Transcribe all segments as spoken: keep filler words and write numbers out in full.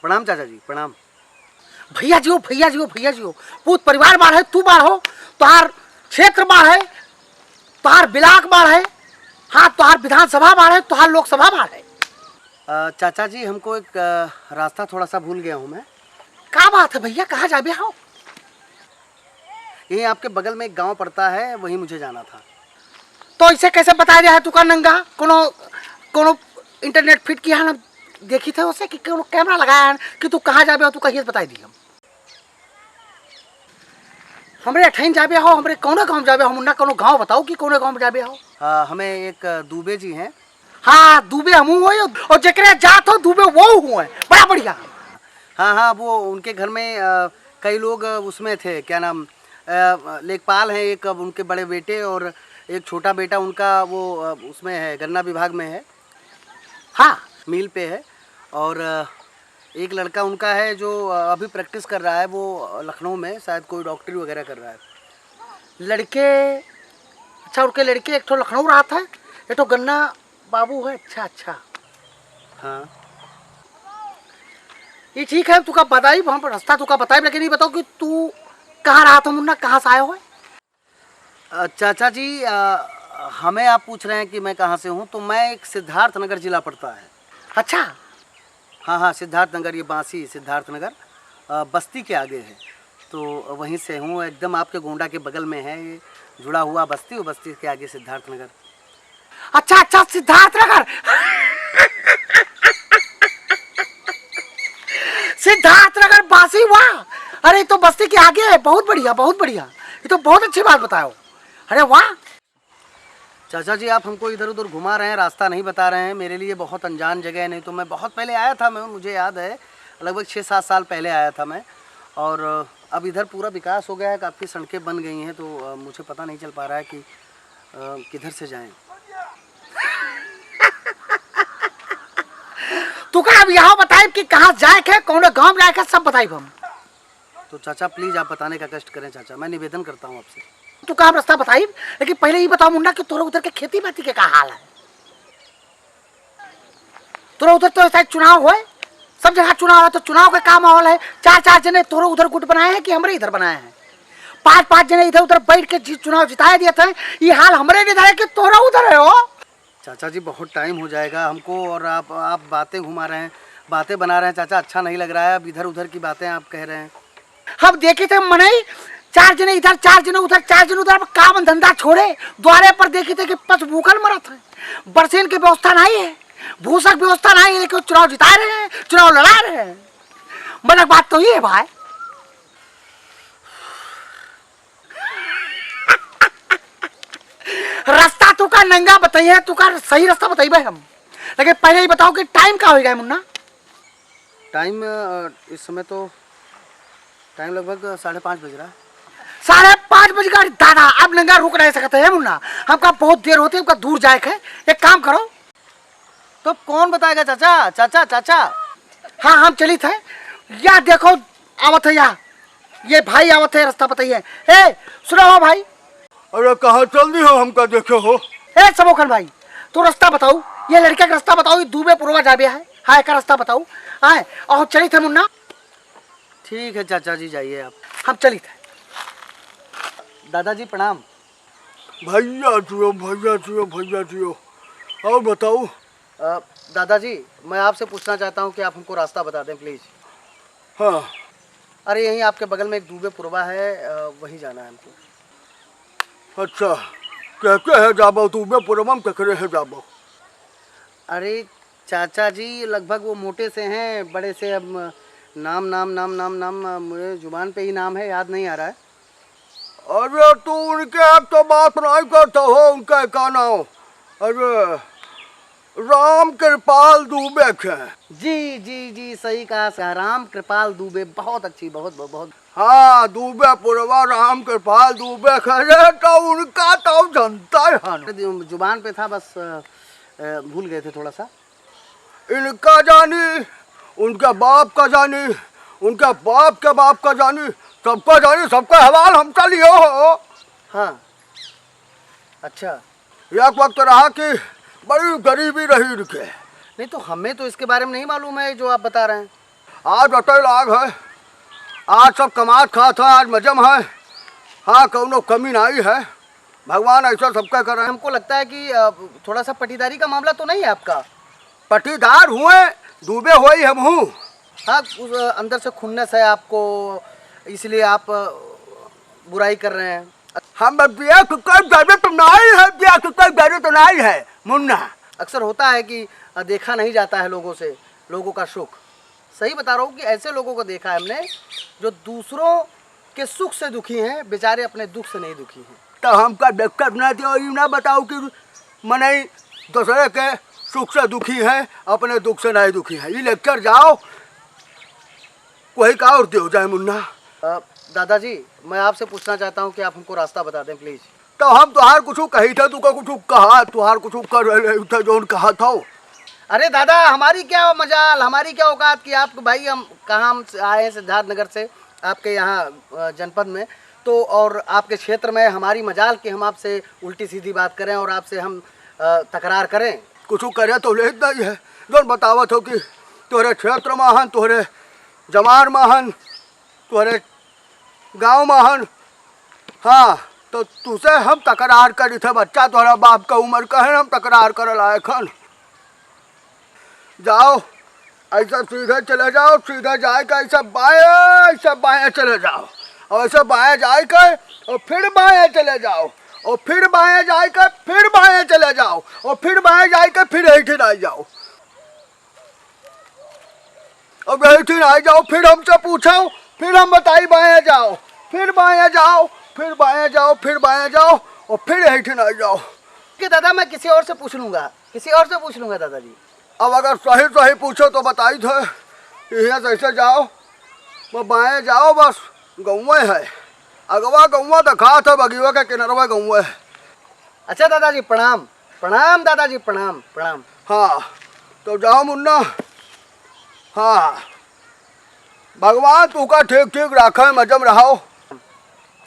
प्रणाम चाचा जी, प्रणाम। भैया जी हो, भैया जी हो, भैया जी हो, पूत परिवार बाढ़ है, तू बाढ़ हो, तोहार क्षेत्र बाढ़ है, तोहार ब्लाक बाढ़ है, हाँ, तोहार विधानसभा बाढ़ है, तोहार लोकसभा बाढ़ है। अ, चाचा जी, हमको एक, अ, रास्ता थोड़ा सा भूल गया हूँ मैं। का बात है भैया, कहाँ जाबे हो? यहीं आपके बगल में एक गांव पड़ता है, वहीं मुझे जाना था। तो इसे कैसे बताए रहा है तू का नंगा? कोनो, कोनो internet fit किया है ना, देखी थे उसे कि कोनो camera लगाया है कि तू कहाँ जाबे हो, तू कहिए बताई दी हम। हमरे अठैन जाबे हो, हमरे कौनो गांव जाबे हो मुन्ना, कौनो गांव बताओ कि कौनो गांव जाबे हो। हाँ, हमें एक, अ, दुबे जी हैं। हाँ, दुबे हमहू होई, और जेकरे जात हो दुबे वो हुए, बड़ा बढ़िया। हाँ, हाँ, वो उनके घर में, अ, कई लोग, अ, उसमें थे, क्या नाम, अ, लेखपाल हैं एक, अब उनके बड़े बेटे और एक छोटा बेटा उनका वो, अ, उसमें है, गन्ना विभाग में है। हाँ। मिल पे है। और, अ, एक लड़का उनका है जो, अ, अभी practice कर रहा है, वो, अ, लखनऊ में शायद कोई डॉक्टरी वगैरह कर रहा है। लड़के, अच्छा, उनके लड़के एक ठो लखनऊ रहत है, एक ठो गन्ना बाबू है। अच्छा, अच्छा। हाँ। ये ठीक है, तुका बताइब, हम रास्ता तुका बताइब, लेकिन ये बताओ कि तू कहाँ रहत हो मुन्ना, कहाँ से आए हो? अ, चाचा जी, अ, हमें आप पूछ रहे हैं कि मैं कहाँ से हूँ, तो मैं एक सिद्धार्थनगर जिला पड़ता है। अच्छा। हाँ, हाँ, सिद्धार्थनगर, ये बांसी सिद्धार्थनगर, अ, बस्ती के आगे है। तो वहीं से हूँ, एकदम आपके गोंडा के बगल में है ये जुड़ा हुआ बस्ती, वो बस्ती के आगे सिद्धार्थनगर। अच्छा, अच्छा, सिद्धार्थनगर। सिद्धार्थनगर बांसी, वाह। अरे, ये तो बस्ती के आगे है। बहुत बढ़िया, बहुत बढ़िया। ये तो बहुत अच्छी बात बताए हो। अरे वाह। चाचा जी, आप हमको इधर उधर घुमा रहे हैं, रास्ता नहीं बता रहे हैं। मेरे लिए बहुत अनजान जगह है, नहीं तो मैं बहुत पहले आया था, मैं, मुझे याद है, लगभग छः सात साल पहले आया था मैं। और अब इधर पूरा विकास हो गया है, काफ़ी सड़कें बन गई हैं, तो, अ, मुझे पता नहीं चल पा रहा है कि, अ, किधर से जाएं। तुका अब यहाँ बताइब कि कहाँ जाए के, कौन गाँव जाए के, सब बताइब हम। तो चाचा, please, आप बताने का कष्ट करें चाचा, मैं निवेदन करता हूँ आपसे। तुका हम रास्ता बताइब, लेकिन पहले ये बताओ मुन्ना कि तोरा उधर के खेती बाती के का हाल है? तोरा उधर तो ऐसा चुनाव होए, सब जगह चुनाव है, तो चुनाव के का माहौल है? चार चार जने तोरा उधर गुट बनाए हैं कि हमरे इधर बनाए हैं? पाँच पाँच जने इधर उधर बैठ के जी-, चुनाव जिताए दिए थे, ये हाल हमरे इधर है कि तोरा उधर है हो? चाचा जी, बहुत time हो जाएगा हमको, और आप, आप बातें घुमा रहे हैं, बातें बना रहे हैं चाचा, अच्छा नहीं लग रहा है। अब इधर उधर की बातें आप कह रहे हैं। हम देखी थे मनई, चार जने इधर, चार जने उधर, चार जने उधर, अब काम धंधा छोड़े, द्वारे पर देखी थे कि पच भूखल मरत है, बरसीन की व्यवस्था नहीं है, भूसक व्यवस्था नहीं है, लेकिन चुनाव जिता रहे हैं, चुनाव लड़ा रहे हैं। मनक बात तो ये है भाई। रास्ता तुका नंगा बताइए, तुका सही रास्ता बताइबे हम, लेकिन पहले ये बताओ कि time का हो गया है मुन्ना? Time, अ, इस समय तो time लगभग साढ़े पाँच बज रहा है। साढ़े पाँच बज गया? अरे दादा, अब नंगा रुक नहीं सकते है मुन्ना, हमका बहुत देर होते, हमका दूर जाए के। एक काम करो। तो कौन बताएगा चाचा, चाचा, चाचा? हाँ, हम चलित है। या देखो, आवत है या, ये भाई आवत है, रास्ता बताइए। ए, सुनो हो भाई। अरे कहाँ चल दी हो, हमका देखे हो? ए सबोखन भाई, तू रास्ता बताऊ, ये लड़का का रास्ता बताऊ, ये दूबे पुरवा जाबे है। हाँ, एक रास्ता बताऊ। हाँ, और हम चलित है मुन्ना। ठीक है चाचा जी, जाइए आप। हम चलित है। दादाजी प्रणाम। भैया जियो, भैया जियो, भैया जियो। और बताओ। अ, दादाजी, मैं आपसे पूछना चाहता हूँ कि आप हमको रास्ता बता दें, please। हाँ। अरे, यहीं आपके बगल में एक दूबे पुरवा है, अ, वहीं जाना है हमको। अच्छा, कहते हैं जाबो, दूबे पुरवा में केकरे है जाबो? अरे, चाचा जी, लगभग वो मोटे से हैं, बड़े से, अब नाम, नाम, नाम, नाम, नाम, मुझे जुबान पे ही नाम है, याद नहीं आ रहा है। अरे, तू उनके अब तो बात नहीं करता हो, उनका का नाम? अरे, राम कृपाल दूबे के। जी, जी, जी, सही कहा, राम कृपाल दूबे, बहुत अच्छी, बहुत, बहुत, बहुत। हाँ, दूबे पुरवा राम कृपाल दूबे के, अरे, तो उनका तो जनता है ना। जुबान पे था बस, अ, अ, भूल गए थे थोड़ा सा। इनका जानी, उनके बाप का जानी, उनके बाप के बाप का जानी, सबका जानी, सबका हवाल हमसे लियो हो। हाँ, अच्छा। एक वक्त रहा कि बड़ी गरीबी रही इनके। नहीं, तो हमें तो इसके बारे में नहीं मालूम है जो आप बता रहे हैं। आज अटल आग है, आज सब कमात खात है, आज मजम है। हाँ, कौनो कमी नाई है, भगवान ऐसा सबका करे। हमको लगता है कि, अ, थोड़ा सा पटीदारी का मामला तो नहीं है आपका? पटीदार हुए, डूबे हुए हम हूँ। हाँ, उस, अ, अंदर से खुन्नस है आपको, इसलिए आप, अ, बुराई कर रहे हैं। हम बिया के कोई जरूरत नाई है, बिया के कोई जरूरत नाई है, मुन्ना। अक्सर होता है कि, अ, देखा नहीं जाता है लोगों से, लोगों का सुख। सही बता रहा हूँ कि ऐसे लोगों को देखा है हमने, जो दूसरों के सुख से दुखी हैं, बेचारे अपने दुख से नहीं दुखी हैं। तो हमका दिक्कत ना दो, यू ना बताओ कि मनई दूसरे के सुख से दुखी है, अपने दुख से नहीं दुखी है। ये लेक्चर जाओ, कोई का और दियो जाए, मुन्ना। अ, दादाजी, मैं आपसे पूछना चाहता हूँ कि आप हमको रास्ता बता दें, प्लीज। तो हम तुहार कुछ कही थे, तू का कुछ कहा, तुहार कुछ कर रहे थे, जौन कहा था। अरे दादा, हमारी क्या मजाल, हमारी क्या औकात कि आप, भाई, हम कहाँ, हम आए हैं सिद्धार्थनगर से आपके यहाँ, अ, जनपद में, तो और आपके क्षेत्र में, हमारी मजाल कि हम आपसे उल्टी सीधी बात करें और आपसे हम, अ, तकरार करें। कुछ करे तो लेत नहीं है, जौन बतावत हो कि तोहरे क्षेत्र में हन, तोहरे जवार में हन, तोहरे गाँव में हन। हाँ, तो तुसे हम तकरार करी थे बच्चा, तोहरा बाप का उम्र का है, हम तकरार करे लायक हन। जाओ, ऐसा सीधे चले जाओ, सीधे जाए के ऐसा बाएं, ऐसा बाएं चले जाओ, और ऐसा बाएं जाए के, और फिर बाएं चले जाओ, और फिर बाएं जाए के, फिर बाएं चले जाओ, और फिर बाएं जाए के, फिर यही ठिन आ जाओ। अब यही ठिन आ जाओ, फिर हमसे पूछो, फिर हम बताई बाएं जाओ, फिर बाएं जाओ, फिर बाएं जाओ, फिर बाएं जाओ, और फिर यही ठिन आ जाओ। कि दादा, मैं किसी और से पूछ लूँगा, किसी और से पूछ लूँगा दादाजी। अब अगर सही सही पूछो तो बताई थे, यहाँ से ऐसे जाओ, वो बाएं जाओ, बस गौवे है, अगवा गौवा दिखा था, बगिवा के किनरवा गौवे है। अच्छा दादाजी, प्रणाम। प्रणाम दादाजी, प्रणाम, प्रणाम। हाँ, तो जाओ मुन्ना। हाँ, भगवान तुका ठीक ठीक राखे, मजम रहो।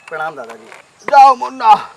प्रणाम दादाजी। जाओ मुन्ना।